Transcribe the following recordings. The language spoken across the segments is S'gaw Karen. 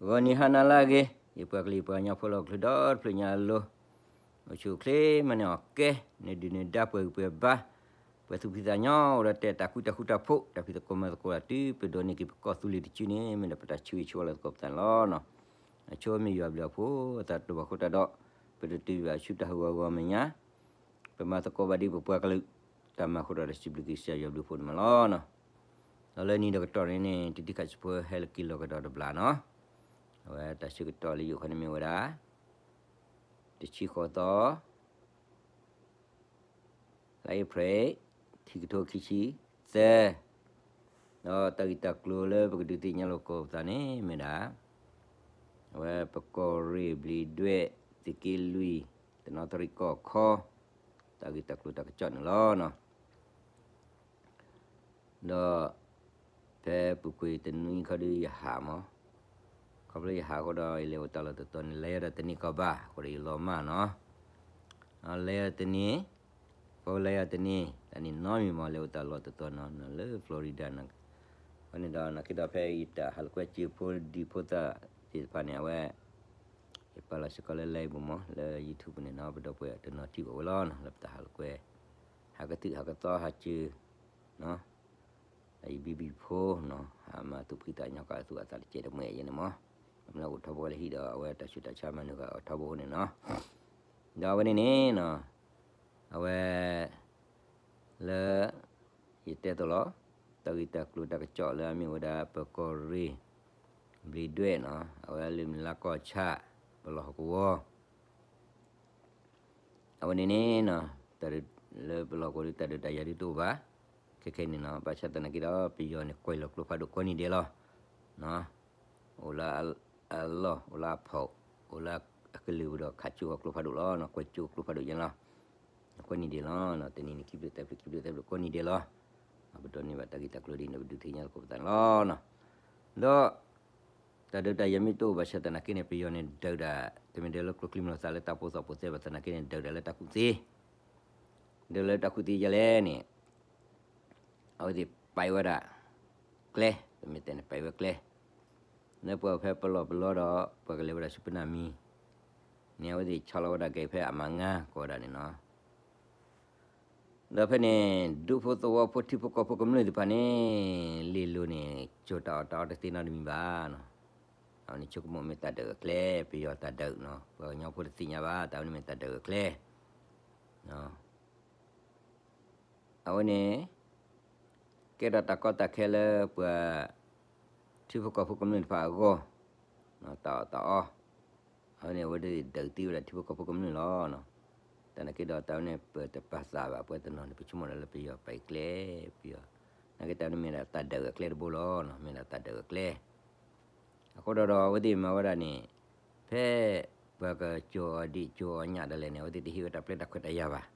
ဂီၤနံၤဟါနၤလၢအဂ့ၤ, ယပှၤကလုာ်ပှၤကညီဖိလၢဟီၣ်ခိၣ်ချၢဒီတဖျၢၣ်ညါအလိၤ, အိၣ်ဆူၣ်အိၣ်ချ့မၤန့ၢ်အီၣ်ကဲ, နဒုၣ်နဒါပှဲၤဂံၢ်ပှဲၤဘါ, ပှၤသူၣ်ဖှံသးညီအိၣ်ဒီးတဲတၢ်ဃူတၢ်ဖိး တၢ်ဖံးသကိးမၤသကိးတၢ်တုၤပဒိးန့ၢ်က့ၤပကီၢ်သူလ့ၤတစုန့ၣ် မ့ၢ်ဒီးပတၢ်ဆၢဂ့ၤဆၢဝါလၢသကိးပသးန့ၣ်လီၤ. အဆိမ့ၢ်ယွၤဘျုးအဖှိၣ် အသးတဘၣ်ဃိတၢ်ဒီး ပတတုၤဘၣ်ဆူတၢ်ဟးဂီၤဂီၤမဲာ်ညါ ပမၤသကိးဘၣ်ဒ်ပပှၤကလုာ် တၢ်မၤအဃိဒီးတၢ်စံးဘျုးက့ၤကစၢ်ယွၤဘျုးဖှိၣ်န့ၣ်မးလီၤ. ဒီးလၢနံၤဒီးကတီၢ်န့ၣ်န့ၣ် တံၤတံၤခးဆံးဖိဟဲလၢက့ၤလီၤကဒီးတဘျီနီၤ, အဝဲတၢ်ဆၢကတီၢ်လၢယအိၣ်ခီန့ၣ်မ့ၢ်ဝဲဒၣ် တဆံဃိးသီ လါအ့ဖြ့ၣ် ခံကထိခံဆံသၢ, ဒီးတၢ်ဂ့ၢ်တၢ်ကျိၤလၢပကဒုးသ့ၣ်ညါလိာ်သကိးပသးန့ၣ်မ့ၢ်ဒၣ် အဝဲပကီၢ်ရ့ၣ်ဘျံးဒွဲၣ် သုးက့လွံၢ် တနီသရံၣ်ကီၢ်ခီ တၢ်ဂ့ၢ်တၢ်ကျိၤတၢ်ကစီၣ်န့ၣ်လီၤ. ဒီးဖဲပူၤကွံာ်တနွံခီဒုးယဟးမး, ခီဖျိယဟးအဃိဒီး ယလဲၤအိၣ်တၢ်လီၢ်တတီၤန့ၣ် လဲၤဒီးတန့ၢ်ကီးဘၣ်အဃိဒီးယလီၤမၢ်နီၤ, လဲၤဒီးတန့ၢ်, ပလဲၤဒီးတန့ၢ် တၢ်န့ၣ်နီတမံၤမး လဲၤအိၣ်တၢ်လီၢ်တတီၤနီၤ လၢ Florida န့ၣ်, အဃိန့ၣ်ဒီးနာ်က့ဒီးဖဲယတၢ်ဟးလိာ်ကွဲစၢၤဖိဒံဖိသၣ်သ့ၣ်တဖၣ်န့ၣ် အဝဲ ယပာ်လီၤစ့ၢ်ကီးလၢ live ပူၤမး လၢ YouTube ပူၤန့ၣ်နီၤ, ပဒီပုၢ်ဝဲၢ်တနီၤထံၣ်ဘၣ်ဝဲလီၤနီၤ လၢပတၢ်ဟးလိာ်ကွဲ ဟးကသုၣ်ဟးကသီဟးစၢၤနီၤ, ဒီးယဘံဘံဖိနီၤ ဟးမၤသူၣ်ဖှံသးညီကးသူၣ်အသးတစဲးတမှဲာ်ယဲန့ၣ်မး, မ့ၢ်လၢအိၣ်ထီဘိဝဲလၢဟံၣ်ဒီး အဝဲတၢ်ဆူးတၢ်ဆါမၤနၢၤဃာ်အီၤထီဘိန့ၣ်နီၤ, ဒီးအဝဲန့ၣ်န့ၣ်နီၤ, အဝဲ လၢ ယတဲသိးလီၤ, တၢ်ဂ့ၢ်တၢ်ကျိၤတၢ်ကစီၣ်လၢအမ့ၢ်ဝဲဒၣ် ပကီၢ်ရ့ၣ် ဘျံးဒွဲၣ်နီၤ အဝဲလၢမုၢ်လါကီၢ်ဆၣ် ပလီၢ်ဟီၣ်ကဝီၤ အဝဲန့ၣ်န့ၣ်နီၤ, တၢ်ဒုးလၢပလီၢ်ကဝီၤဒုး တၢ်ဒုးတၢ်ယၤဒုးတအိၣ်ဘၣ်, ခဲခဲအံၤန့ၣ်နီၤ, ဘၣ်ဆၣ်သနာ်က့ဒီး ပယီၤန့ၣ် ကွဲးလီၤကျိဖးဒိၣ်ကိးနံၤဒဲးလီၤ. အိၣ်လၢအလီၢ် အိၣ်လၢအဖီၣ် အိၣ်လၢအကလုာ်ပူၤဒီး ခးကၠိအကျိဖးဒိၣ်လီၤ, ကွဲးကၠိအကျိဖးဒိၣ်ယဲန့ၣ်လီၤ. ကိးနံၤဒဲးလီၤ, တနံၤန့ၣ် ခံဘျုးသၢဘျုး ခံဘျုးသၢဘျုးကိးနံၤဒဲးလီၤ. ပဒိးန့ၢ်ဘၣ်တၢ်ဂ့ၢ်တၢ်ကျိၤဒ်န့ၣ် ပဒုးသ့ၣ်ညါသကိးပသးန့ၣ်လီၤ. ဒီး တၢ်ဒုးတၢ်ယၤမ့ၢ်တအိၣ်ဘၣ်ဆၣ်သနာ်က့န့ၣ် ပယီၤန့ၣ်ဒုးဒၣ် တမ့ၢ်ဒၢးလၢကျိချံမျိာ်သၣ်လၢတၢ်ပိာ်သီၣ်ပိာ်သဲဘၣ်သနာ်က့န့ၣ် ဒုးဒၣ်လၢတၢ်ကူၣ်သ့, ဒုးလၢတၢ်ကူၣ်သ့ဒ်လဲၣ်န့ၣ် အဝဲသ့ၣ်ပာ်ဝဲဒၣ် ကျဲ, ပမ့ၢ်တဲန့ၣ် ပာ်ဝဲကျဲ, လၢပှၤဖဲပလီၢ်ပလီၢ်ဒီး ပှၤကလဲၤဝဲဒၣ်ဆူပနၢ်မံၤန့ၣ် အဝဲသ့ၣ်ဆီလီၤဝဲဒၣ်က့ၤဖဲအမၤငါကိးဝဲဒၣ်န့ၣ်နီၤ. ဒီးဖဲန့ၣ် ဒူဖိသဝီဖိ ထံဖိကီၢ်ဖိကမျၢၢ်သ့ၣ်တဖၣ်န့ၣ် လ့ၢ်လိၤန့ၣ် ကၠိၤတၢ်အီၣ်တၢ်အီတသ့နီတမံၤဘၣ်နီၤ. အဝဲန့ၣ်ဆိကမိၣ်မ့ၢ်တၢ်ဒုးအကျဲ, ပယီၤတၢ်ဒုးနီၤ, ပှၤကညီဖိတသ့ၣ်ညါဘၣ် တၢ်ဝဲန့ၣ်မ့ၢ်တၢ်ဒုးအကျဲ အဝဲန့ၣ် ကဲထီၣ်တၢ်ကီတၢ်ခဲလၢပှၤ ထံဖိကီၢ်ဖိကမျၢၢ်တဖၣ်အဂီၢ်, တၢ်အီၣ်တၢ်အီ, အဝဲန့ၣ် အဝဲသ့ၣ်ဒုးသ့ဝဲဒၣ်ထံဖိကီၢ်ဖိကမျၢၢ်လီၤ. သနာ်က့ဒီးတၢ်ဝဲန့ၣ် ပတပာ်သးဘၣ် ပဝဲတနီၤန့ၣ် ပဆိကမိၣ်ဒၣ်လၢပယီၤပာ်ကျဲ, ပယီၤ, သနာ်က့တၢ်ဝဲန့ၣ်မ့ၢ်ဒၣ်တၢ်ဒုးအကျဲတဘိလီၤ, မ့ၢ်ဒၣ်တၢ်ဒုးအကျဲ အဃိဒီးဒီး အဝဲသ့ၣ်မၤဝဲဒၣ်န့ၣ် ဖဲပှၤကကၠိၤအီၤဒံးကၠိၤအီၤညၣ်ဒ်လဲၣ်န့ၣ် အဝဲသ့ၣ်တဟ့ၣ်ဝဲတၢ်ပျဲတၢ်ခွဲးတၢ်ယာ်ဘၣ်.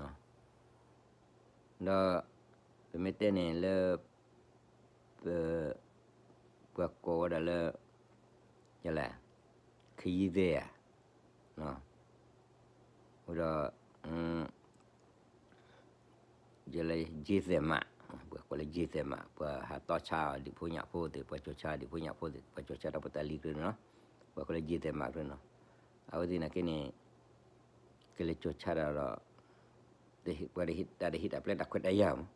ဒီး ပမ့ၢ်တဲန့ၣ်လၢ ပ ပှၤကိးဝဲဒၣ်လၢ ယလဲၣ် ခယံသဲးဧါ, ဝဲဒီး ယလဲၣ် ယ့သဲးမး, ပှၤကိးလၢယ့သဲးမး, ပှၤဟးတီဆါဒံၣ်ဖိညၣ်ဖိသ့ၣ်, ပှၤကၠိၤဆါဒံၣ်ဖိညၣ်ဖိသ့ၣ်, ပှၤကၠိၤဆါတၢ်ဖိတၢ်လံၤကြၢးနီၤ, ပှၤကိးလၢယ့သဲးမးကြၢးနီၤ, အဝဲသ့ၣ်နာ်က့န့ၣ် ကလဲၤကၠိၤဆါတၢ်ဒီး ပှၤတၢ်တဟ့ၣ်တၢ်ပျဲတၢ်ခွဲးတၢ်ယာ်မး,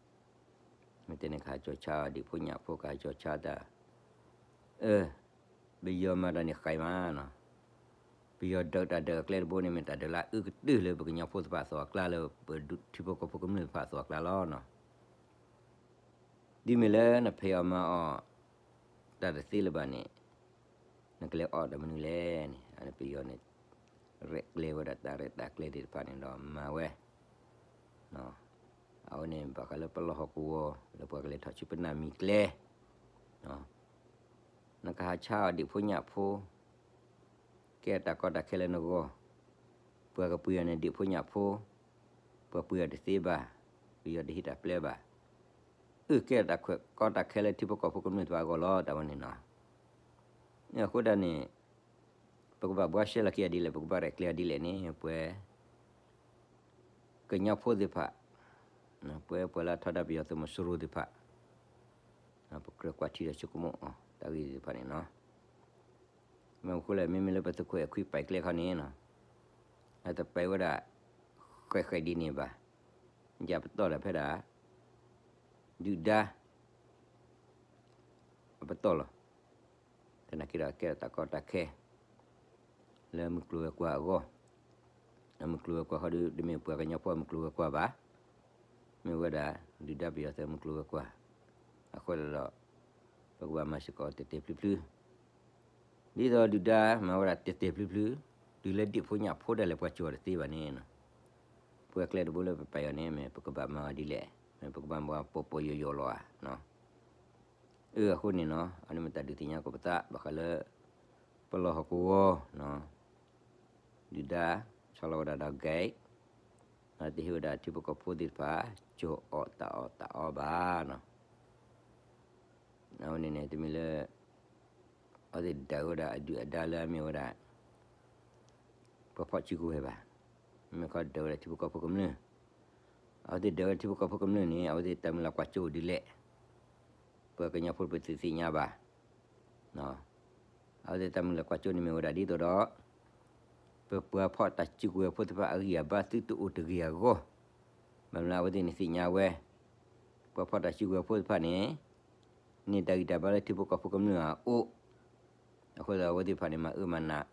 မ့ၢ်တဲန့ၣ် ကဟးကၠိၤဆါဒံၣ်ဖိညၣ်ဖိ ကဟးကၠိၤဆါတၢ်, အၢ ပယီၤမၤတၢ်န့ၣ်ဃဲမးနီၤ, ပယီၤဒုးတၢ်ဒုးအကျဲတဘိန့ၣ် မ့ၢ်တၢ်ဒုးလၢအအုၣ်ကတၢၢ်လၢပကညီဖိသ့ၣ်တဖၣ်အသိးအကျါ လၢပထံဖိကီၢ်ဖိကမျၢၢ်သ့ၣ်တဖၣ်အသိးအကျါလီၤနီၤ. ဒ်မ့ၢ်လၢနဖံးအီၣ်မၤအီၣ် တၢ်တသ့လၢၤဘၣ်န့ၣ် နကလဲၤအီၣ်တၢ်မနုၤလဲၣ်န့ၣ် အန့ၣ်ပယီၤန့ၣ် ရဲၣ်ကျဲၤဝဲဒၣ်တၢ်ရဲၣ်တၢ်ကျဲၤသ့ၣ်တဖၣ်န့ၣ်ဒီးမၤဝဲ, အဝဲန့ၣ်ဘၣ်ဃးလၢပလီၢ်ဟီၣ်ကဝီၤ လၢပှၤကလဲၤထီၣ်ဆူပနၢ်မံၤကျဲ နကဟးဆါအီၣ်ဒံၣ်ဖိညၣ်ဖိ ကဲတၢ်ကီတၢ်ခဲလၢနဂီၢ်, ပှၤကပှ့ၤအီၤန့ၣ်ဒံၣ်ဖိညၣ်ဖိ, ပှၤပှ့ၤအီၤတသ့ဘၣ်, ပယီၤတဟ့ၣ်တၢ်ပျဲဘၣ်, အုၣ်ကဲတၢ်ကီတၢ်ခဲလၢထံဖိကီၢ်ဖိကမျၢၢ်သ့ၣ်တဖၣ်အဂီၢ်လီၤ တၢ်ဝဲန့ၣ်နီၤ. အဃိဒၣ်န့ၣ် ပကဘၣ်ဘှါရှဲလီၤက့ၤအီၤဒ်လဲၣ် ပကဘၣ်ရဲၣ်ကျဲၤအီၤဒ်လဲၣ်န့ၣ် ပှၤ ကညီဖိသ့ၣ်တဖၣ်, ပှၤပှၤလၢအထီဒါပယီၤသုးမီၤစိရိၤသ့ၣ်တဖၣ်, ပကြၢးကွၢ်ထံဒီးဆိကမိၣ်အီၤ တၢ်ဂ့ၢ်သ့ၣ်တဖၣ်န့ၣ်နီၤ. မ့ၢ်အဃိလဲၣ် မ့မ့ၢ်လၢပသုးခိၣ်အဲၣ်ခွံပာ်ကျဲခီန့ၣ်နီၤ, အတပာ်ဝဲဒၣ် ဃဲးဃဲးဒ်န့ၣ်ဘၣ်, ယပတီၢ်ဒၣ်ဖဲဒၣ် ဒုၣ်ဒါ အပတီၢ်လီၤ. သနာ်က့ဒီးအကဲထီၣ်တၢ်ကီတၢ်ခဲ လၢမုၢ်ကျိၤဝဲၤကွာ်အဂီၢ်, လၢမုၢ်ကျိၤဝဲၤကွာ်ဃီဒီး တမ့ၢ်ပှၤကညီဖိမုၢ်ကျိၤဝဲၤကွာ်ဘၣ်, မ့ၢ်ဝဲဒၣ် ဒုၣ်ဒါပယီၤသုးမုၢ်ကျိၤဝဲၤကွာ်, အဃိဒီး ပကဘၣ်မၤစ့ၢ်ကီးတဲာ်တဲာ်ဖျုးဖျုး, ဒ်သိးဒုၣ်ဒါမၤဝဲဒၣ်တဲာ်တဲာ်ဖျုးဖျုး, တုၤလၢဒ့ၣ်ဖိညၣ်ဖိဒၣ်လဲာ်ပှၤကၠီၤတသ့ဘၣ်န့ၣ်နီၤ, ပှၤကျဲတဘိလၢပပာ်အီၤန့ၣ် မ့ၢ်ပကဘၣ်မၤအီၤဒ်လဲၣ်, မ့ၢ်ပကဘၣ်မၤပီၤပီၤယိာ်ယိာ်လီၤဧါနီၤ. အၢ အဃိန့ၣ်နီၤ အန့ၣ်မ့ၢ်တၢ်ဒုးသ့ၣ်ညါကီးပသး ဘၣ်ဃးလၢ ပလီၢ်ဟီၣ်ကဝီၤနီၤ, ဒုၣ်ဒါ ဆီလီၤဝဲဒၣ်ဒီး gate, တဟ့ၣ်ဝဲဒၣ်ထံဖိကီၢ်ဖိသ့ၣ်တဖၣ် ကၠီၤအီၣ်တၢ်အီၣ်တၢ်အီဘၣ်နီၤ. အဝဲန့ၣ်န့ၣ် တမ့ၢ်လၢ အဝဲသ့ၣ်ဒၢးဝဲဒၣ်အဒုၣ်အဒါလၢအမ့ၢ်ဝဲဒၣ် ပှၤဖီၣ်စုကဝဲၤဘၣ်, မ့ၢ်ခီဒၢးဝဲဒၣ်ထံဖိကီၢ်ဖိကမျၢၢ်, အဝဲသ့ၣ်ဒၢးဝဲဒၣ်ထံဖိကီၢ်ဖိကမျၢၢ်န့ၣ် အဝဲသ့ၣ်တၢ်မုၢ်လၢ်ကွၢ်စိအိၣ်ဒ်လဲၣ်, ပှၤကညီဖိပသုးသ့ၣ်ညါဘၣ်. အဝဲသ့ၣ်တၢ်မုၢ်လၢ်ကွၢ်စိန့ၣ်မ့ၢ်ဝဲဒၣ်ဒ်သိးဒီး ပပှၤဖီၣ်တၢ်စုကဝဲၤဖိသ့ၣ်တဖၣ်အဂံၢ်အဘါသုတအိၣ်တဂ့ၤအဂီၢ်, ဘၣ်မနုၤအဝဲသ့ၣ်န့ၣ်သ့ၣ်ညါဝဲ ပှၤဖီၣ်တၢ်စုကဝဲၤဖိသ့ၣ်တဖၣ်န့ၣ် န့ၢ်တၢ်ဂံၢ်တၢ်ဘါလၢထံဖိကီၢ်ဖိကမျၢၢ်အအိၣ်, အဃိသတးအဝဲသ့ၣ်တဖၣ်န့ၣ် မၤအၢမၤနး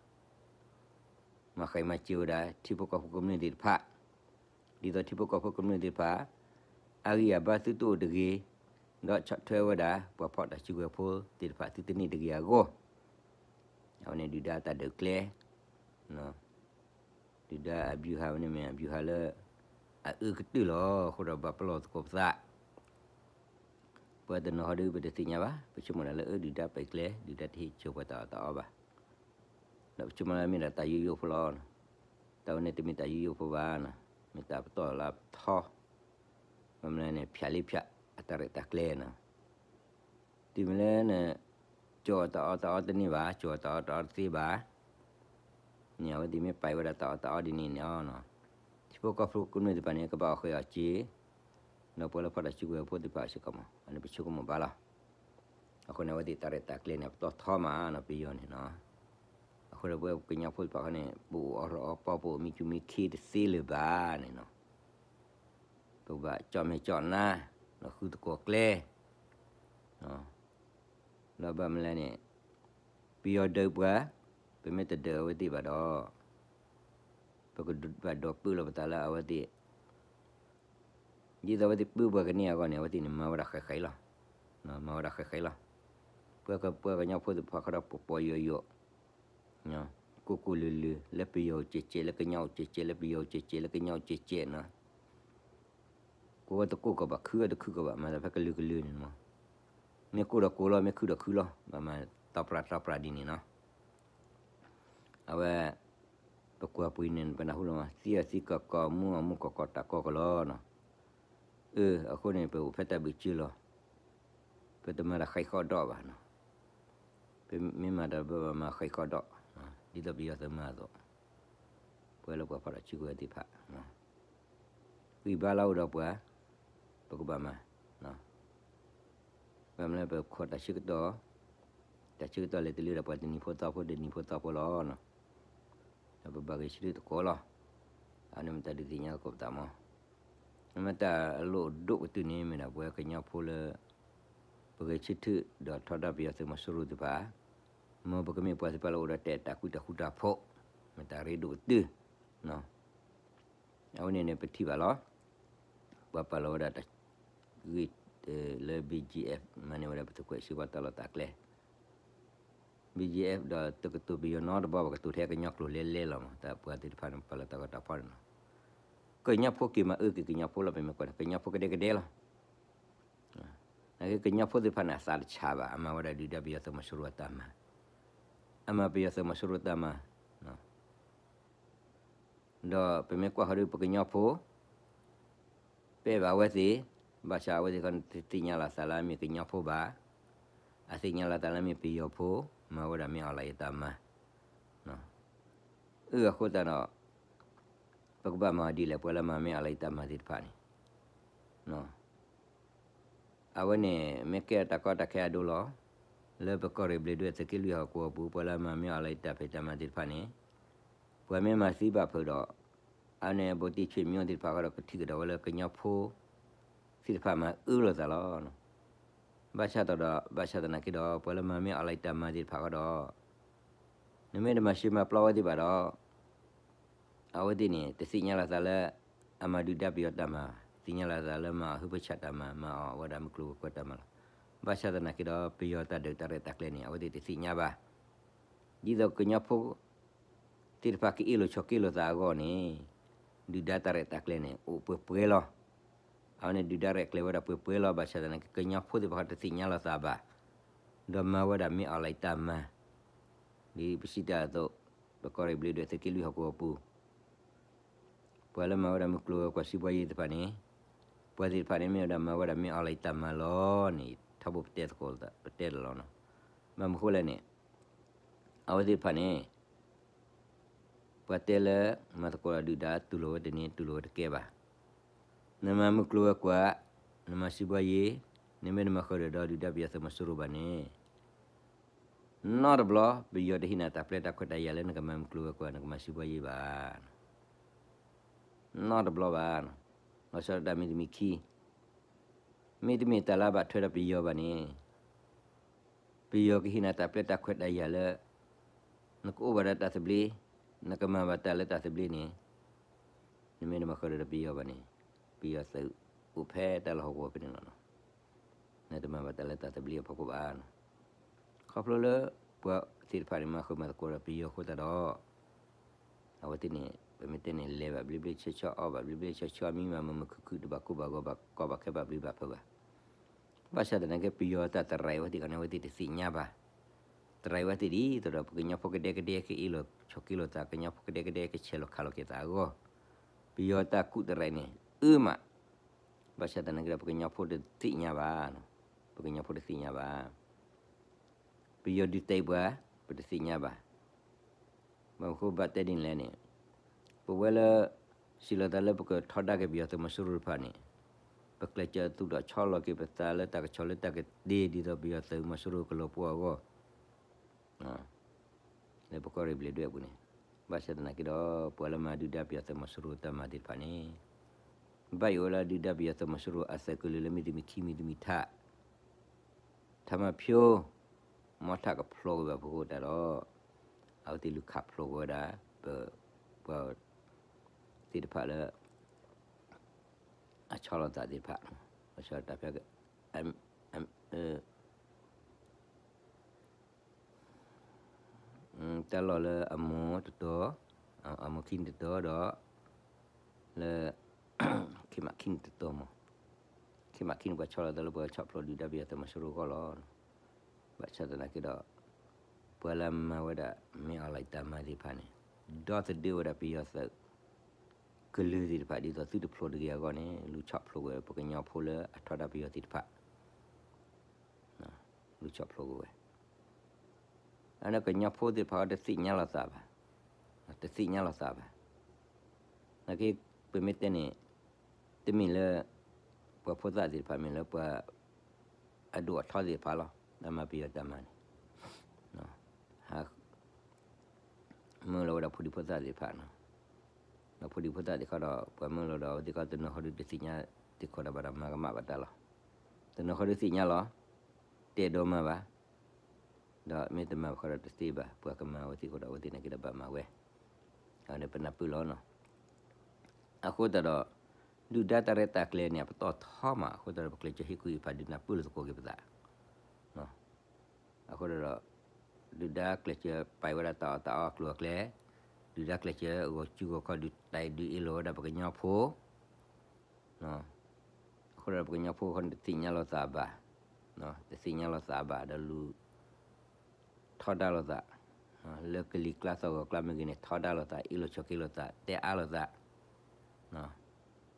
မၤဃံးမၤစၢၤဝဲဒၣ် ထံဖိကီၢ်ဖိကမျၢၢ်သ့ၣ်တဖၣ်, ဒ်သိးထံဖိကီၢ်ဖိကမျၢၢ်သ့ၣ်တဖၣ် အဂံၢ်အဘါသုတအိၣ်တဂ့ၤ, ဒီးဆီၣ်ထွဲဝဲဒၣ် ပှၤဖီၣ်တၢ်စုကဝဲၤဖိသ့ၣ်တဖၣ်သုတန့ၢ်တဂ့ၤအဂီၢ်, အဝဲန့ၣ်ဒုၣ်ဒါတၢ်ဒုးကျဲ ဒုၣ်ဒါအဗျူဟာဝဲန့ၣ်မ့ၢ် အဗျူဟာလၢ အအၢကတၢၢ်လီၤ. အဃိဒီးဘၣ်ပလီၢ်သကိးပသး, ပှၤတနီၤဟီဒီး ပတသ့ၣ်ညါဘၣ်, ပဆိကမိၣ်ဒၣ်လၢ အၢ ဒုၣ်ဒါပာ်ကျဲ ဒုၣ်ဒါတဟ့ၣ်ဆၢပှၤတၢ်အီၣ်တၢ်အီဘၣ်, ဒီးပဆိကမိၣ်လၢမ့ၢ်ဒၣ်တၢ်ယိယိဖိလီၤ. တၢ်ဝဲန့ၣ်တမ့ၢ်တၢ်ယိယိဖိဘၣ်နီၤ, မ့ၢ်တၢ်ပတီၢ်လၢပထီ, ဘၣ်မနုၤလဲၣ်န့ၣ် ဖၠးလံဖၠး အတၢ်ရဲၣ်တၢ်ကျဲၤနီၤ. တုၤမ့ၢ်လၢန ကၠီၤတၢ်အီၣ်တၢ်အီတန့ၢ်ဘၣ်, ကၠီၤတၢ်အီၣ်တၢ်အီတသ့ဘၣ် န့ၣ် အဝဲသ့ၣ်မ့ၢ်ပာ်ဝဲဒၣ်တၢ်အီၣ်တၢ်အီဒ်န့ၣ်န့ၣ်, ထံဖိကီၢ်ဖိကမျၢၢ်သ့ၣ်တဖၣ်န့ၣ် ကဘၣ်အီၣ်ဃဲၤအီၣ်စ့, ဒီးပှၤလၢဖီၣ်တၢ်စုကဝဲၤဖိသ့ၣ်တဖၣ်စ့ၢ်ကီးမး အန့ၣ်ပဆိကမိၣ်ဘၣ်လီၤ. အဃိန့ၣ် အဝဲသ့ၣ်တၢ်ရဲၣ်တၢ်ကျဲၤန့ၣ် ပတီၢ်ထီမးနီၤ ပယီၤန့ၣ်နီၤ. အဃိဒီးပဝဲကညီဖိသ့ၣ်တဖၣ်ခီန့ၣ် ပအိၣ်အီၣ်ရီအီပီ ပအိၣ်မံကၠူမံခ့တသ့လၢၤဘၣ်န့ၣ်နီၤ. ပကဘၣ်ကၠီၣ်မဲာ်ကၠီၣ်နါ, ဒီးဃုသကိးကျဲ လၢဘၣ်မနုၤလဲၣ်န့ၣ် ပယီၤဒုးပှၤ, ပမ့ၢ်တဒုးအဝဲသ့ၣ်ဘၣ်ဒီး ပကဘၣ်ဒိးပၢလီၤပသးလၢအဝဲသ့ၣ် ဒ်သိးအဝဲသ့ၣ်ပၢပှၤကန့ၢ်အဂီၢ်န့ၣ် အဝဲသ့ၣ်န့ၣ် မၤဝဲဒၣ်ဃဲးဃဲးလီၤ. မၤဝဲဒၣ်ဃဲးဃဲးလီၤ. ပှၤကညီဖိသ့ၣ်တဖၣ်ခီဒီးပပီၤယိာ်ယိာ်, ကိၢ်ကိၢ်လုၢ်လုၢ် လၢပယီၤအိၣ်စဲးစဲး လၢကညီအိၣ်စဲးစဲး လၢကညီအိၣ်စဲးစဲး လၢကညီအိၣ်စဲးစဲးနီၤ. ကိၢ်ဝဲတကိၢ်ကီးဘၣ် ခုဝဲတခုကီးဘၣ် မၤတၢ်ဖဲကလုာ်ကလုာ်န့ၣ်မး. မ့ၢ်ကိၢ်ဒီးကိၢ်လီၤ မ့ၢ်ခုဒီးခုလီၤ ဘၣ်မၤတီပှၤတီပှၤဒ်န့ၣ်နီၤ. အဝဲ ပကွၢ်ပှ့ၤန့ၣ် ပနၢ်ဟူလီၤမး သံအီၤသံကီးကီး မူအီၤမူကီးကီး တၢ်ကီကီးလီၤနီၤ. အၢ အဃိန့ၣ် ပအိၣ်ဖဲတၢ်ဘုးစုလီၤ. ပတမၤတၢ်ဃဲးဃီဒီးဘၣ်နီၤ. ပမ့ၢ်မၤတၢ်ဘၣ်ဘၣ်မၤဃဲးဃီဒီး ဒ်သိးပယီၤသုးမၤအသိး ပှၤလၢပှၤဖီၣ်တၢ်စုကဝဲၤသ့ၣ်တဖၣ် ဂံၢ်ဘါလၢအအိၣ်ဒီးပှၤ ပကဘၣ်မၤ ဘၣ်မနုၤလၢပခိးတၢ်ဆၢကတီၢ်, တၢ်ဆၢကတီၢ်လဲၤတလၢဒီးပှၤတနံၤဖိသီဖိ တနံၤဖိသီဖိလီၤ. ဒီးပဘၣ်ဂဲၤဆၢထၢၣ်သကိးလီၤ. အန့ၣ်မ့ၢ်တၢ်ဒုးသ့ၣ်ညါသကိးပသးမး. မ့ၢ်တၢ်အလိၣ်ဒိၣ်ကတၢၢ်န့ၣ်မ့ၢ်ဒၣ်ပဝဲကညီဖိလၢ ပဂဲၤဆၢထၢၣ်ဒီးထီဒါပယီၤသုးမီၤစိရိၤသ့ၣ်တဖၣ်, မ်ပကမ့ၢ်ပှၤသ့ၣ်တဖၣ်လၢအိၣ်ဒီးတဲာ်တၢ်ဃူတၢ်ဖိး, မ့ၢ်တၢ်ရ့ဒိၣ်ကတၢၢ် အဝဲန့ၣ်န့ၣ် ပထံၣ်ဘၣ်လီၤ. ပှၤပာ်လီၤဝဲဒၣ်တၢ်ဂ့ၢ်လၢ ဘီၣ်ကၠံၣ်အ့ၣ်ဖ် မၤန့ၢ်ဝဲဒၣ်ပသုးခွဲးစ့ဝါတၢ်လီၢ်တၢ်ကျဲ ဘီၣ်ကၠံၣ်အ့ၣ်ဖ် ဒီးတကတိၤပယီၤနီတဘီဘၣ် ကတိၤထဲကညီကျိာ်လဲလဲလီၤမး တၢ်ပှၤသ့ၣ်တဖၣ်န့ၣ် ပာ်လီၤတၢ်ဂီၤတၢ်ဖီၣ်န့ၣ်လီၤ. ကညီဖိက့ၤမၤအၢက့ၤကညီဖိလီၤ ပမ့ၢ်ကွၢ်န့ၣ် ကညီဖိကဒဲကဒဲလီၤ. နာ်က့ကညီဖိသ့ၣ်တဖၣ်န့ၣ် အသးတဆါဘၣ် အမၤဝဲဒၣ်ဒုၣ်ဒါပယီၤသုးမီၤစိရိၤအတၢ်မၤ, အမၤပယီၤသုးမီၤစိရိၤအတၢ်မၤ, ဒီးပမ့ၢ်ကွၢ်ဃီဒီးပကညီဖိ ပအဲၣ်ဘၣ်အဝဲသ့ၣ်, ဘၣ်ဆၣ်အဝဲသ့ၣ်ခီန့ၣ်တသ့ၣ်ညါလီၤသးလၢအမ့ၢ်ကညီဖိဘၣ်, အသ့ၣ်ညါလီၤသးလၢအမ့ၢ်ပယီၤဖိ, မၤဝဲဒၣ်မ့ၢ်အီၤလၢယတၢ်မၤ အၢ အဃိသတးဒီး ပကဘၣ်မၤဒ်လဲၣ် ပှၤလၢမၤမ့ၢ်အီၤလၢယတၢ်မၤသ့ၣ်တဖၣ်န့ၣ်, အဝဲန့ၣ် မ့ၢ်ကဲတၢ်ကီတၢ်ခဲအဒိလီၤ. လၢပကီၢ်ရ့ၣ်ဘျ့းဒွဲၣ်သုးက့လွံၢ်ဟီၣ်ကဝီၤပူၤ ပှၤလၢမၤမ့ၢ်အီၤလၢတၢ်ဖံးတၢ်မၤသ့ၣ်တဖၣ်န့ၣ် ပှၤမ့ၢ်မၤသံဘၣ်ဖုးဒီး အန့ၣ် ဘိတံၣ်ဆွေမျိုးသ့ၣ်တဖၣ်ဃီဒီး ကထံၣ်ကဒီးဝဲလၢကညီဖိသ့ၣ်တဖၣ်မၤအၢလိာ်သးလီၤ. ဘၣ်ဆၣ်ဒီး ဘၣ်ဆၣ်သနာ်က့ဒီး ပှၤလၢမၤမ့ၢ်အီၤလၢတၢ်မၤသ့ၣ်တဖၣ်ဃီဒီး နမ့ၢ်တမၤရှဲမၤပျီဝဲသ့ၣ်ဘၣ်ဒီး အဝဲသ့ၣ်န့ၣ် တသ့ၣ်ညါလိာ်သးလၢ အမၤဒုၣ်ဒါပယီၤတၢ်မၤ, သ့ၣ်ညါလိာ်သးလၢမၤအီၤဟုဖၢဆးတၢ်မၤ, မၤအီၤဝဲဒၣ်မုၢ်ကျိၤဝဲၤကွာ်တၢ်မၤလီၤ. ဘၣ်ဆၣ်သနာ်က့ဒီး ပယီၤတၢ်ဒုးတၢ်ရဲၣ်တၢ်ကျဲၤန့ၣ် အဝဲသ့ၣ်တသ့ၣ်ညါဘၣ်. ဒ်သိးကညီဖိသ့ၣ်တဖၣ်ကအ့ၣ်လိာ်ဆိးက့လိာ်သးအဂီၢ်န့ၣ် ဒုၣ်ဒါတၢ်ရဲၣ်တၢ်ကျဲၤန့ၣ် အိၣ်ပှဲၤပှဲၤလီၤ. အဝဲန့ၣ်ဒုၣ်ဒါရဲၣ်ကျဲၤဝဲဒၣ်ပှဲၤပှဲၤလီၤ. ဘၣ်ဆၣ်သနာ်က့ ကညီဖိသ့ၣ်တဖၣ်တသ့ၣ်ညါလိာ်သးဘၣ်, ဒီးမၤဝဲဒၣ်မ့ၢ်အီၤလၢတၢ်မၤ ဒ်ပစံးတၢ်အသိး, ပကီၢ်ရ့ၣ်ဘျ့းဒွဲၣ်သုးက့လွံၢ်ဟီၣ်ကဝီၤပူၤ ပှၤလၢမၤဝဲဒၣ်မုၢ်ကျိၤဝဲၤကွာ်စံးဘှါယ့သ့ၣ်တဖၣ်န့ၣ်, ပှၤသ့ၣ်တဖၣ်န့ၣ်မ့ၢ်ဝဲဒၣ်မၤဝဲဒၣ်မ့ၢ်အီၤလၢတၢ်မၤလီၤန့ၣ် ထီဘိပတဲသကိး ပတဲတလီၤနီၤ. ဘၣ်မနုၤဃိလဲၣ်န့ၣ်, အဝဲသ့ၣ်တဖၣ်န့ၣ် ပှၤတဲလၢ မၤသကိးဒီးဒုၣ်ဒါတူၢ်လိာ်ဝဲတန့ၢ် တူၢ်လိာ်ဝဲတကဲဘၣ်. နမၤမုၢ်ကျိၤဝဲၤကွာ်, နမၤစံးဘှါယ့, နမ့ၢ်တမၤဃုာ်ဒီးဒုၣ်ဒါပယီၤသုးမီၤစိရိၤဘၣ်န့ၣ် နီတဘျီ ပယီၤတဟ့ၣ်နၤတၢ်ပျဲတၢ်ခွဲးတၢ်ယာ်လၢနကမၤမုၢ်ကျိၤဝဲၤကွာ် နကမၤစံးဘှါယ့ဘၣ်. နီတဘျီဘၣ်. လီၤဆီဒၣ်တၢ်မ့တမ့ၢ်ခံ, မ့တမ့ၢ်တၢ်လၢအဘၣ်ထွဲဒီးပယီၤဘၣ်န့ၣ် ပယီၤကဟ့ၣ်နၤတၢ်ပျဲတၢ်ခွဲးတၢ်ယာ်လၢ နကအိၣ်ဘၣ်ဒီးတၢ်သဘျ့, နကမၤဘၣ်တၢ်လၢတၢ်သဘျ့န့ၣ်, နမ့ၢ်တမၤဃုာ်ဒီးပယီၤဘၣ်န့ၣ်, ပယီၤသုးအိၣ်ဖဲတၢ်လီၢ်ဟီၣ်ကဝီၤဖဲန့ၣ်လီၤ. နတမၤဘၣ်တၢ်လၢတၢ်သဘျ့အဖီခိၣ်ဘၣ်. ခီဖျိလၢ ပှၤသ့ၣ်တဖၣ်န့ၣ် မၤဃုာ်မၤသကိးဒီးပယီၤအဃိသတးဒီး အဝဲသ့ၣ်န့ၣ် ပမ့ၢ်တဲန့ၣ် လဲၤဘၣ်ဘျ့ဘျ့ဆှီဆှီ အီၣ်ဘၣ်ဘျ့ဘျ့ဆှီဆှီ မံဘၣ်မုာ်မုာ်ခုၣ်ခုၣ် တဘၣ်ကိၢ်ဘၣ်ဂီၤ ဘၣ်ကီဘၣ်ခဲဘၣ်ဘျ့ဘၣ်ဖုးဘၣ်. ဘၣ်ဆၣ်သနာ်က့ ပယီၤတၢ်တရံးဝဲသ့ၣ်တဖၣ်န့ၣ် အဝဲသ့ၣ်တသ့ၣ်ညါဘၣ်. တရံးဝဲသ့ၣ်ဒ်သိးဒီး ပကညီဖိကဒဲကဒဲက့ၤအ့ၣ်လိာ်ဆိးက့လိာ်သး ကညီဖိကဒဲကဒဲကဆဲးလိာ်ခးလိာ်က့ၤသးအဂီၢ်, ပယီၤတၢ်ကူၣ်တရံးန့ၣ် အၢမး. ဘၣ်ဆၣ်သနာ်က့ဒီး ပကညီဖိတသ့ၣ်ညါဘၣ်, ပကညီဖိတသ့ၣ်ညါဘၣ်. ပယီၤဒုးတံာ်ပှၤ, ပတသ့ၣ်ညါဘၣ်. ဘၣ်မနုၤဃိဘၣ်တဲဒ်န့ၣ်လဲၣ်န့ၣ်, ပဝဲလၢ စံးလီၤသးလၢပကထီဒါက့ၤပယီၤသုးမီၤစိရိၤတဖၣ်န့ၣ်, ပကျဲးစၢးသူၣ်ထီၣ်ဆီလီၤက့ၤပသးလၢတၢ်ကဆီၣ်လၢတၢ်ကတ့ၢ် ဒ်သိးပယီၤသုးမီၤစိရိၤကလီၤပှီၢ်အဂီၢ် လၢပကီၢ်ရ့ၣ်ဘျ့းဒွဲၣ်အပူၤန့ၣ်, ဘၣ်ဆၣ်သနာ်က့ဒီး ပှၤလၢမၤဒုၣ်ဒါပယီၤသုးမီၤစိရိၤတၢ်မၤသ့ၣ်တဖၣ်န့ၣ်, ဘၣ်ယိၣ်ဝဲလၢဒုၣ်ဒါပယီၤသုးမီၤစိရိၤအသုးကလုာ်လၢမ့တမ့ၢ်ခံမံၤတမံၤထး ထးမၤဖၠိ မီထးကဖျိကွံာ်ဘၣ်ဖုဃိတၢ်ဒီး အဝဲသ့ၣ်လူၤခးဖျိကွံာ်ဝဲဒၣ် ပ ပှၤသ့ၣ်တဖၣ်လၢ အဆီလီၤသးသ့ၣ်တဖၣ်, အဆီတၢ်ဖဲ တၢ်လီၢ်လၢအမိၢ်တတီၤ, အမိၢ်ခံန့ၣ်တတီၤဒီး လၢ ခ့မးခံန့ၣ်တတီၤမး, ခ့မးခံန့ၣ် ပှၤဆီလီၤသးလၢပှၤဆီၣ်ဖျိးဒုၣ်ဒါပယီၤသုးမီၤစိရိၤအဂီၢ်လီၤ. ဘၣ်ဆၣ်သနာ်က့ဒီး ပှၤလၢမၤဝဲဒၣ် မ့ၢ်အီၤလၢတၢ်မၤသ့ၣ်တဖၣ်န့ၣ် ဒီသဒၢဝဲဒၣ်ပယီၤသုး ကလုာ်သ့ၣ်တဖၣ် ဒ်သိးသုတဖျိးတဂ့ၤအဂီၢ်န့ၣ် လူၤဆီၣ်ဖျိးကွံာ်ဝဲ ပကညီဖိလၢအထီဒါပယီၤသ့ၣ်တဖၣ် လူၤဆီၣ်ဖျိးကွံာ်ဝဲ. အန့ၣ်ကညီဖိသ့ၣ်တဖၣ်တသ့ၣ်ညါလိာ်သးဘၣ်, တသ့ၣ်ညါလိာ်သးဘၣ်. နာ်က့ ပမ့ၢ်တဲန့ၣ် တမ့ၢ်လၢ ပှၤဖိသၣ်သ့ၣ်တဖၣ် မ့ၢ်လၢပှၤ အဒိၣ်အထီသ့ၣ်တဖၣ်လီၤ. တၢ်မၤပယီၤတၢ်မၤန့ၣ် ဟး မၢလီၤဝဲဒၣ်ဖိဒံဖိသၣ်သ့ၣ်တဖၣ်နီၤ. ဒီးဖိဒံဖိသၣ်သ့ၣ်တဖၣ်ဒီး ပှၤမၢလီၤဒီး အဝဲသ့ၣ်တခီတနီၤဃီဒုးတသ့ၣ်ညါသ့ၣ်ခီဒီးဘၣ်ဒီး မၤကမၣ်ဘၣ်တၢ်လီၤ. တနီၤဃီဒုးသ့ၣ်ညါလီၤ, တအဲၣ်ဒိးမၤဘၣ်. ဒီးမ့ၢ်တမၤဘၣ်ဃီဒီးတသ့ဘၣ်, ပှၤကမၤအဝဲသ့ၣ်အဃိဒီး အဝဲသ့ၣ်နာ်က့ဒီးဘၣ်မၤဝဲ, အဝဲန့ၣ်ပနၢ်ပၢၢ်လီၤနီၤ. အဃိသတးဒီး ဒုၣ်ဒါတၢ်ရဲၣ်တၢ်ကျဲၤန့ၣ် အပတီၢ်ထီမး, အဃိသတးဒီး ပကျဲးစၢးဟ့ၣ်ကူၣ်ဟ့ၣ်ဖးဒုးနၢ်ပၢၢ်လိာ်သကိးက့ၤပသး အဃိဒီး ဒုၣ်ဒါကျဲးစၢးပာ်ဝဲဒၣ်တၢ်အီၣ်တၢ်အီအကျိၤအကျဲ, ဒုၣ်ဒါကျဲးစၢးဂီၤစုဂီၤခီဒုးတံာ်ဒုးအ့ၣ်လိာ်ဝဲဒၣ်ပကညီဖိ, အဃိဒီးပကညီဖိဃီန့ၣ် တသ့ၣ်ညါလိာ်သးဘၣ်, တသ့ၣ်ညါလိာ်သးဘၣ် ဒီးလူၤ ထီဒါလိာ်သး, လၢကလံၤကျါသီၣ်ဂီၤကျါမ့ၢ်ဂ့ၤန့ၣ် ထီဒါလိာ်သး အ့ၣ်လိာ်ဆိးက့လိာ်သး တဲအါလိာ်သး,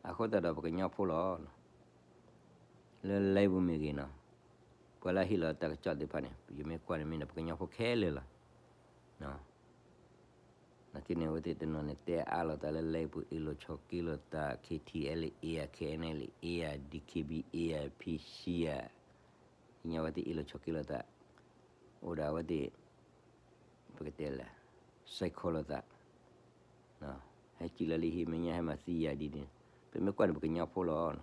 အဃိသတးဒီးပကညီဖိလီၤ. လၢလံာ်ပူၤမ့ၢ်ဂ့ၤနီၤ, ပှၤလၢဟ့ၣ်လီၤတၢ်ကစီၣ်သ့ၣ်တဖၣ်န့ၣ် ယမ့ၢ်ကွၢ်န့ၣ်မ့ၢ်ဒီးပကညီဖိခဲလၢာ်လီၤ. နာ်က့န့ၣ် အဝဲသ့ၣ်တနီၤန့ၣ် တဲအါလိာ်သးလၢလံာ်ပူၤ အ့ၣ်လိာ်ဆိးက့လိာ်သး KTLA ဧါ KNLA ဧါ DKBA ဧါ PC ဧါ, သ့ၣ်ညါဝဲသ့ၣ်အ့ၣ်လိာ်ဆိးက့လိာ်သး, အိၣ်ဒၣ်အဝဲသ့ၣ် ပကတဲလဲၣ်, စဲးခိၣ်လိာ်သး, ဟဲစံၣ်လီၤလံဟံၣ်မဲာ်ညါ ဟဲမၤသံယၤဒ်န့ၣ်, ပမ့ၢ်ကွၢ်န့ၣ် ပကညီဖိလီၤ.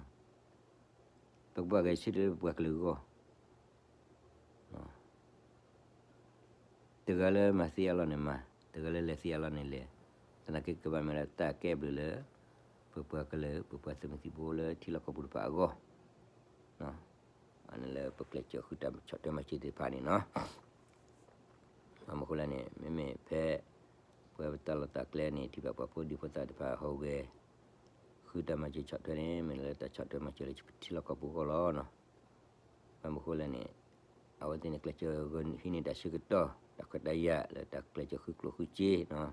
ပကဘၣ်ဂဲၤဆၢထၢၣ်လၢပပှၤကလုာ်အဂီၢ်, တဂၤလၢမၤသံအလီၢ်န့ၣ်မၤ, တဂၤလၢလဲၤသံအလီၢ်န့ၣ်လဲၤ, သနာ်က့ကဘၣ်မ့ၢ်ဒၣ်တၢ်ကဲဘျုးလၢ ပပှၤကလုာ် ပပှၤသုးမုၢ်သံၣ်ဘိလၢထံလီၢ်ကီၢ်ပူၤတဖၣ်အဂီၢ် အန့ၣ်လၢပကျဲးစၢးဃုတၢ်ဆီၣ်ထွဲမၤစၢၤသ့ၣ်တဖၣ်န့ၣ်နီၤ. ဘၣ်မနုၤအဃိလဲၣ်န့ၣ် မ့မ့ၢ်ဖဲ ပဝဲပတၢ်လီၢ်တၢ်ကျဲန့ၣ် ထံၣ်ဘၣ်ပှၤဖိဒံဖိသၣ်တဖၣ်ဟူးဂဲၤ ဃုတၢ်မၤစၢၤဆီၣ်ထွဲန့ၣ် မ့ၢ်လၢတၢ်ဆီၣ်ထွဲမၤစၢၤလၢထံလီၢ်ကီၢ်ပူၤအဂီၢ်လီၤ. ဘၣ်မနုၤအဃိလဲၣ်န့ၣ် အဝဲသ့ၣ်န့ၣ် ကျဲးစၢးဟံးန့ၢ်တၢ်ဆၢကတီၢ် တၢ်ခွဲးတၢ်ယာ်လၢတၢ်ကျဲးစၢးဃုကျိၣ်ဃုစ့နီၤ.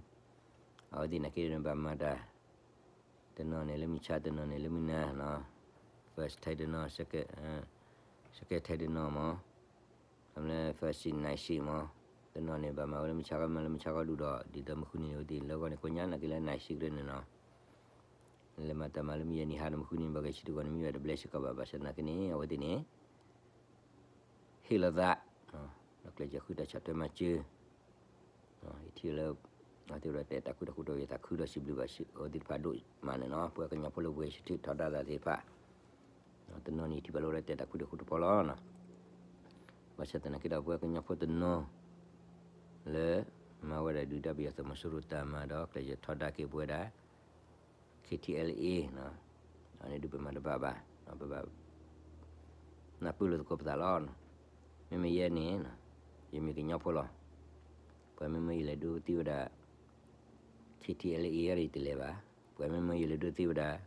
အဝဲသ့ၣ်နာ်က့န့ၣ် ဘၣ်မၤတၢ် တနီၤန့ၣ်လၢမုၢ်ဆါ တနီၤန့ၣ်လၢမုၢ်နၤနီၤ, first time တနီၤ second time တနီၤမး, အမ့ၢ် first shift night shift မး, တနီၤန့ၣ် ဘၣ်မၤဝဲလၢမုၢ်ဆါခီ မၤလၢမုၢ်ဆါခီဒူၣ်ဒီး ဒ်သိးမုၢ်ဃုနံၤန့ၣ် အဝဲသ့ၣ်လၢအဂီၢ်န့ၣ် ကိးညါနာ်က့လၢ night shift န့ၣ်နီၤ. လဲၤမၤတၢ်မၤလၢမုၢ်ယဲၢ်နံၤဟါန့ၣ် မုၢ်ဃုနံၤန့ၣ် ဘၣ်ဂဲၤဆၢထၢၣ်အဂီၢ်န့ၣ် မ့ၢ်ဝဲတဘျဲစ့ၢ်ကီးဘၣ်, ဘၣ်ဆၣ်သနာ်က့န့ၣ် အဝဲသ့ၣ်န့ၣ် ဟ့ၣ်လီၤသး ဒီးကျဲးစၢးဃုတၢ်ဆီၣ်ထွဲမၤစၢၤ, ယထံၣ်လၢ အဝဲသ့ၣ်ဝဲဒၣ်တဲတၢ်ဃုတၢ်ဃုတၢ် ယသးခုဒီးစံးဘျုးဘၣ်အဝဲသ့ၣ်တဖၣ်ဒိၣ်မးန့ၣ်နီၤ, ပှၤကညီဖိလၢပှဲၤဆၢထၢၣ်ထီဒါတၢ်သ့ၣ်တဖၣ်, တနီၤန့ၣ်ထံၣ်ဘၣ်လၢဝဲဒၣ်တဲတၢ်ဃုတၢ်ဃုတဖီလီၤ. ဘၣ်ဆၣ်သနာ်က့ဒီး ပဝဲကညီဖိတနီၤ လၢ မၤဝဲဒၣ်ဒုၣ်ဒါပယီၤသုးမီၤစိရိၤတၢ်မၤဒီး ကျဲးစၢးထီဒါက့ၤပဝဲဒၣ် KTLA န့ၣ်ဒုးပမၤတဘၣ်ဘၣ်, ပဘၣ် နၢ်ပၢၢ်လိာ်သကိးပသးလီၤ. မ့မ့ၢ်ယဲန့ၣ် ယမ့ၢ်ကညီဖိလီၤ. ပှၤမ့မ့ၢ်ယလဲၤဒိသံဝဲဒၣ် KTLA အံၤဒီးယတလဲၤဘၣ်, ပှၤမ့မ့ၢ်ယလဲၤဒိသံဝဲဒၣ်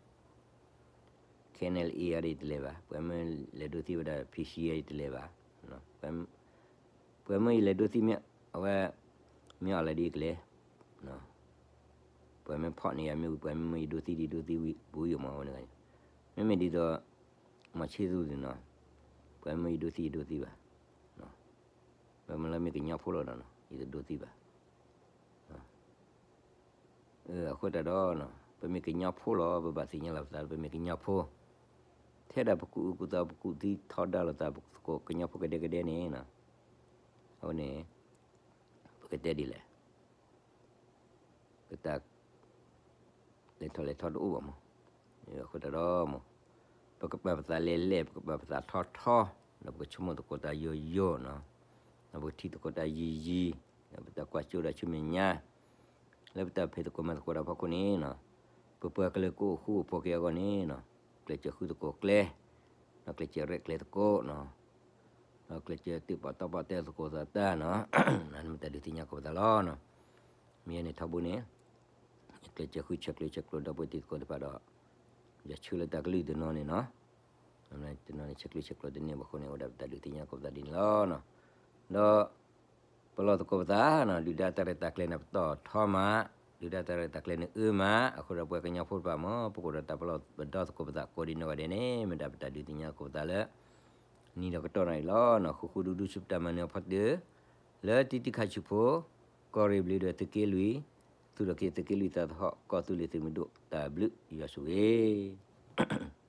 KNLA အံၤဒီးယတလဲၤဘၣ်, ပှၤမ့ၢ်လဲၤဒိသံဝဲဒၣ် PC အံၤဒီးယတလဲၤဘၣ်, ပှၤမ့ၢ်ယလဲၤဒိသံမ့ၢ်အဝဲ မ့ၢ်အီၤလဲၤဒ်ယကလဲၤ, ပှၤမ့ၢ်ဖီၣ်န့ၢ်ယၤမ့ၢ်ဝံၤ ပှၤမ့မ့ၢ်ယဒိသံဒ်ဒိသံဝံၤဘူးယိာ်မးဝဲန့ၣ်, မ့မ့ၢ်ဒ်သိး မီၤဆ့သူန့ၣ်နီၤ, ပှၤမ့ၢ်ယဒိသံယဒိသံဘၣ်, ပမ့ၢ်လၢမ့ၢ်ကညီဖိလီၤနီၤ ယတဒိသံဘၣ်. အဃိသတးဒီး ပမ့ၢ်ကညီဖိလီၤ ပဘၣ်သ့ၣ်ညါလီၤပသးလၢပမ့ၢ်ကညီဖိ, ထဲဒၣ်ပကူၣ်အုၣ်ကူၣ်သး ပကူၣ်သံထီဒါလိာ်သး ပသကိးကညီဖိကဒဲကဒဲန့ၣ်, အဝဲန့ၣ် ပကတဲဒ်လဲၣ် ပတၢ် လဲၤထီၣ်လဲၤထီတအိၣ်ဘၣ်မး. အဃိသတးဒီးမး ပကပာ်ပသးလဲၤလဲၤ ပကပာ်ပသးထီထီ, ဒီးပကဆိကမိၣ်သကိးတၢ်ယိာ်ယိာ်နီၤ, ဒီးပကထံၣ်သကိးတၢ်ယံၤယံၤ, ဒီးပတၢ်ကွၢ်စိဒီးဆူမဲာ်ညါ လၢပတၢ်ဖံးသကိးမၤသကိးတၢ်ဖီခိၣ်န့ၣ်နီၤ, ပပှၤကလုာ်ကအိၣ်ဃူအိၣ်ဖိးက့ၤအဂီၢ်န့ၣ်နီၤ, ကျဲးစၢးဃုသကိးကျဲ, ဒီးကျဲးစၢးရဲၣ်ကျဲၤသကိးနီၤ, ဒီးကျဲးစၢးတ့ၢ်ပာ်တီပာ်တဲသကိးသးတၢ်နီၤ, နမ့ၢ်တၢ်ဒုးသ့ၣ်ညါကိးပသးလီၤနီၤ. မ့ၢ်ယဲန့ၣ်ထီဘိန့ၣ် ကျဲးစၢးဃုဆဲးကျိးဆဲးကျိးဒီပုၢ်ဝဲၢ်တံၤသကိးတဖၣ်ဒီး ယဆၢလၢတၢ်ကလုၢ်တနီၤန့ၣ်နီၤ, တနီၤန့ၣ်ဆဲးကျိးဆဲးကျိးတန့ၢ်ဘၣ်အဃိန့ၣ် အိၣ်ဒၣ်ပတၢ်ဒုးသ့ၣ်ညါကိးပသးဒ်န့ၣ်လီၤ. ဒီး ပလီၢ်သကိးပသးနီၤ, ဒုၣ်ဒါတၢ်ရဲၣ်တၢ်ကျဲၤန့ၣ်ပတီၢ်ထီမး, ဒုၣ်ဒါတၢ်ရဲၣ်တၢ်ကျဲၤန့ၣ်အၢမး, အဃိဒီးပှၤကညီဖိတဖၣ်မး ပကအိၣ်ဒီးတၢ်ပလီၢ်ပဒီသကိးပသးကိးဒံးနီၢ်ဂၤဒဲးန့ၣ် မ့ၢ်ဒၣ်ပတၢ်ဒုးသ့ၣ်ညါကိးပသးလၢ နံၤဒီးကတီၢ်နီၤအံၤလီၤ. ဃူဃူဒူဒူဆူပတၢ်မၤနၢၤအဖီတၢၢ် လၢတံၤတံၤခါဆူၣ်ဖိ ကီၢ်ရ့ၣ်ဘျုးဒီးသုးက့လွံၢ်, သူၣ်ထီၣ်က့ၤသုးက့လွံၢ်သးသဟီၣ် ကီၢ်သူလ့ၤသုးမုၢ်ဒိၣ်တၢ်ဘျုးယွၤဆိၣ်ဂ့ၤ